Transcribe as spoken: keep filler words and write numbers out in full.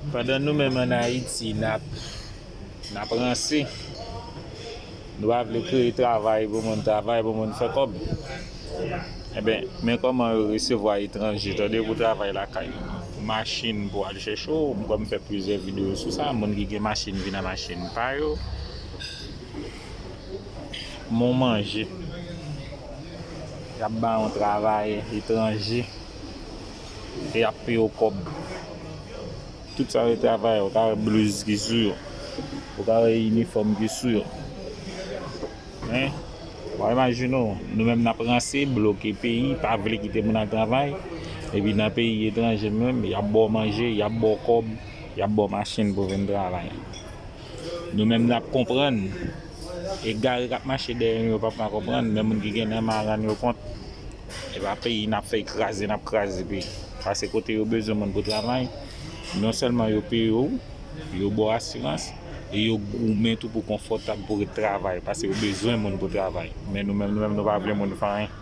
Pandan nou menm ann Ayiti, n ap, n ap ranse, nou pa vle kreye travay pou moun, travay pou moun fè kòb. Enben, men kòman yo resevwa etranje, tande, pou travay lakay yo. Machin pou al chèche w, m kwè m fè plizyè videyo sou sa, moun ki gen machin vin ak machin pa yo. Men w manje, y ap ba yon travayè etranje e y ap peye w kòb. Tout sa yo travay, ou ka wè blouz ki sou yo, ou ka wè inifòm ki sou yo. Men, w a imajine w, nou menm n ap ranse, bloke peyi, pa vle kite moun al travay, epi nan peyi etranje menm, y ap ba w manje, y ap ba w kòb, y ap ba w machin pou w vin travay. Nou menm n ap konprann. Egare k ap mache dèyè nou yo p ap ka konprann, men moun ki gen nan men a rann yo kont. E pa peyi n ap fè kraze, n ap kraze peyi. Paske kote yo bezwen moun pou travay, non sèlman yo peye w, yo ba w asirans, e yo goumen tou pou konfòtab pou ret travay, paske yo bezwen moun pou travay. Men nou menm, nou menm, nou pa vle moun fè anyen.